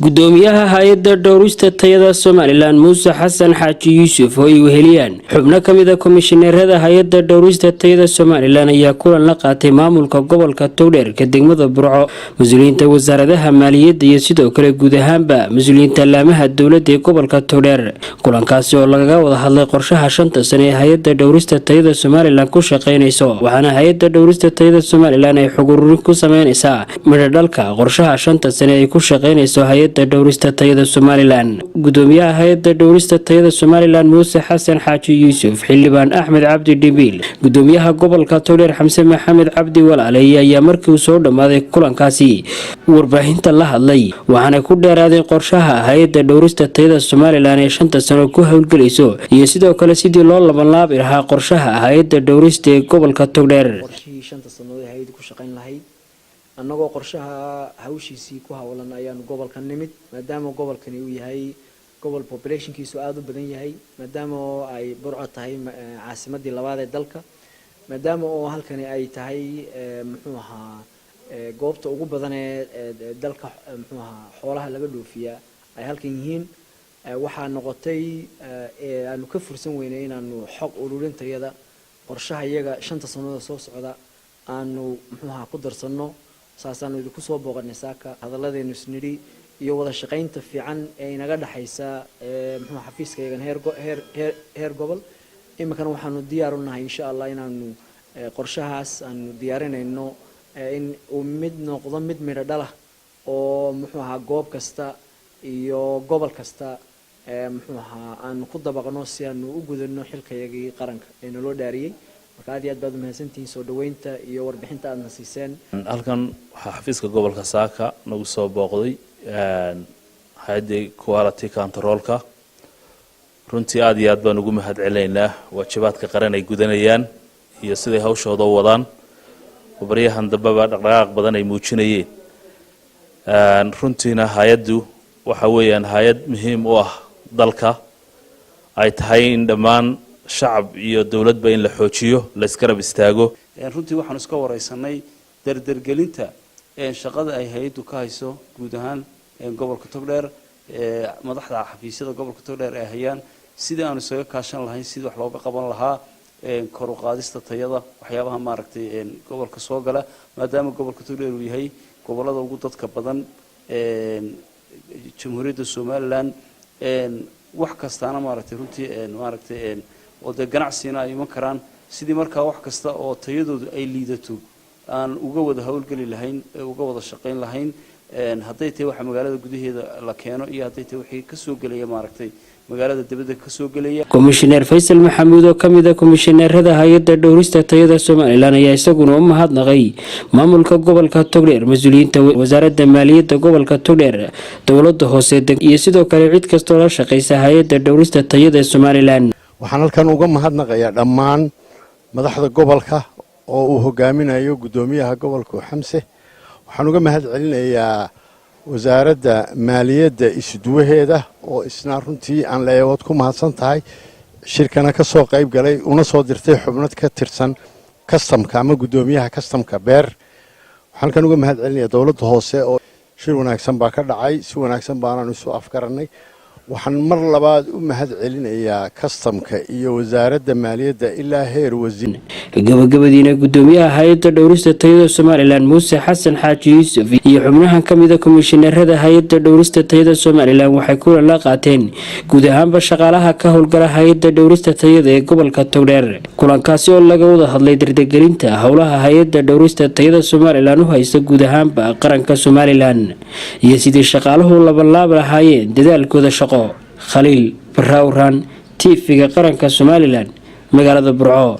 Gudoomiyaha Hay-adda Dhowrista Tayada Somaliland, Muuse Xasan Xaaji Yuusuf, oo ay weheliyaan xubno ka mid a komishineerada Hay-adda Dhowrista Tayada Somaliland, ayaa kulan la qaatay maamulka gobolka Togdheer, ka degmada Burco, mas-uuliyiinta wasaaradaha maaliyadda iyo sidoo kale guud ahaanba mas-uuliyiinta laamaha dowladda ee gobolka Togdheer. Kulankaasi oo lagaga wada hadlay qorshaha 5-ta sano ee Hay-adda Dhowrista Tayada Somaliland ku shaqeynayso, waxaana Hay-adda Dhowrista Tayada Somaliland ay xog ururin ku sameynaysaa midhodhalka qorshaha 5-ta sane ay ku shaqeynayso Hay-adda Dhowrista Tayada Somaliland. Gudoomiyaha Hay-adda Dhowrista Tayada Somaliland, Muuse Xasan Xaaji Yuusuf, Xildhibaan Axmed Cabdi Dhimbiil, gudoomiyaha gobolka Togdheer Xamse Maxamed Cabdi Walaaleeye ayaa markii uu soo dhammaaday kulankaasi warbaahinta la hadlay, waxaana ku dheeraaday qorshaha Hay-adda Dhowrista Tayada Somaliland ee 5-ta sano ku howlgelayso iyo sidoo kale sidii loo labanlaabi lahaa qorshaha hay-adda dhowrista ee gobolka Togdheer. Qorshihii 5-ta sannadood ee hay-addu ku shaqayn lahayd, annagoo qorshaha hawshiisii ku howlan ayaanu gobolka nimid, maadaama gobolkani uu yahay gobol populationkiisu aada u badan yahay, maadaama oo ay Burco tahay caasimadii labaad ee dalka, maadaama oo halkani ay tahay, muxuu ahaa, goobta ugu badan ee dalka, muxuu ahaa, xoolaha laga dhoofiyaa ay halkan yihiin. Waxaa noqotay aanu ka fursan weynay inaanu xog ururintayada qorshaha iyaga 5-ta sannadood soo socda aanu, muxuu ahaa, ku darsanno. Saasaanu idinku soo booqanay saaka. Hadalladeenu isnidhi iyo wada shaqaynta fiican ee inaga dhexaysa, muxuu, xafiiska iyagan heer heer heer heer gobol, iminkana waxaanu diyaar u nahay, insha Allah, inaanu qorshahaas aanu diyaarinayno in uu mid noqdo mid midho dhalah oo, muxuu ahaa, goob kasta iyo gobol kasta, muxuu ahaa, aanu ku dabaqno si aanu u gudano xilkayagii qaranka ee naloo dhaariyey. Marka aad iyo aad baad umahadsantihiin soo dhaweynta iyo warbixinta aadna siiseen. Halkan waxaa xafiiska gobolka saaka nagu soo booqday hay-addii quality controlka. Runtii aad iyo aad baan ugu mahad celinaynaa waajibaadka qaran ay gudanayaan iyo siday hawshooda u wadaan oo baryahan dambeba dhaqdhaqaaq badan ay muujinayeen. Runtiina hay-addu waxa weeyaan hay-ad muhiim u ah dalka, ay tahay in dhammaan shacab iyo dowladba in la xoojiyo, la isgarab istaago. Runtii waxaanu iska wareysanay dardergelinta shaqada ay hay-addu ka hayso guud ahaan gobolka Togdheer, madaxda xafiisyada gobolka Togdheer ay hayaan, sidii aanu isaga kaashan lahayn, sidii wax looga qaban lahaa kor u qaadista tayada waxyaabaha, maaragtay, gobolka soo gala, maadaama gobolka Togdheer uu yahay gobolada ugu dadka badan Jamhuuriyadda Somaliland, wax kastaana, maaragtay, runtii, maaragtay, oo dee ganacsina ay iman karaan, sidii markaa wax kasta oo tayadoodu ay liidato aan uga wada howlgeli lahayn, uga wada shaqayn lahayn, hadday tahay waxa magaalada gudaheeda la keeno iyo hadday tahay wixii kasoo gelaya, maaragtay, magaalada dibadda kasoo gelaya. Komishineer Faysal Maxamuud oo kamid a komishineerada Hay-adda Dhowrista Tayada Somaliland ayaa isaguna u mahadnaqay maamulka gobolka Togdheer, mas-uuliyiinta wasaaradda maaliyadda gobolka Togdheer, dowlada hoose iyo sidoo kale cid kastoo la shaqeysa Hay-adda Dhowrista Tayada Somaliland. Waxaan halkan uga mahadnaqayaa dhammaan madaxda gobolka oo uu hogaaminayo guddoomiyaha gobolka Xamse. Waxaan uga mahad celinayaa wasaaradda maaliyadda isuduwaheeda oo isna runtii aan leeyawood ku mahadsan tahay, shirkana ka soo qayb galay, una soo dirtay xubno ka tirsan kastamka ama guddoomiyaha kastamka Beer. Waxaan halkan uga mahad celinayaa dowladda hoose oo shir wanaagsan baa ka dhacay, si wanaagsan baanaan isu afgarannay. Waxaan mar labaad u mahad celinayaa kastamka iyo wasaaradda maaliyadda ilaa heer wasiir. Gabagabadiina, gudoomiyaha Hay-adda Dhowrista Tayada Somaliland, Muuse Xasan Xaaji Yuusuf, iyo xubnahan kamida komishineerada Hay-adda Dhowrista Tayada Somaliland waxay kulan la qaateen guud ahaanba shaqaalaha ka howlgala Hay-adda Dhowrista Tayada ee gobolka Togdheer. Kulankaasi oo laga wada hadlay dardargelinta howlaha Hay-adda Dhowrista Tayada Somaliland u haysta guud ahaanba qaranka Somaliland iyo sidii shaqaaluhu labanlaab lahaayeen dadaalkooda shaqo. Khaliil Barawran, TV-ga qaranka Somaliland, magaalada Burco.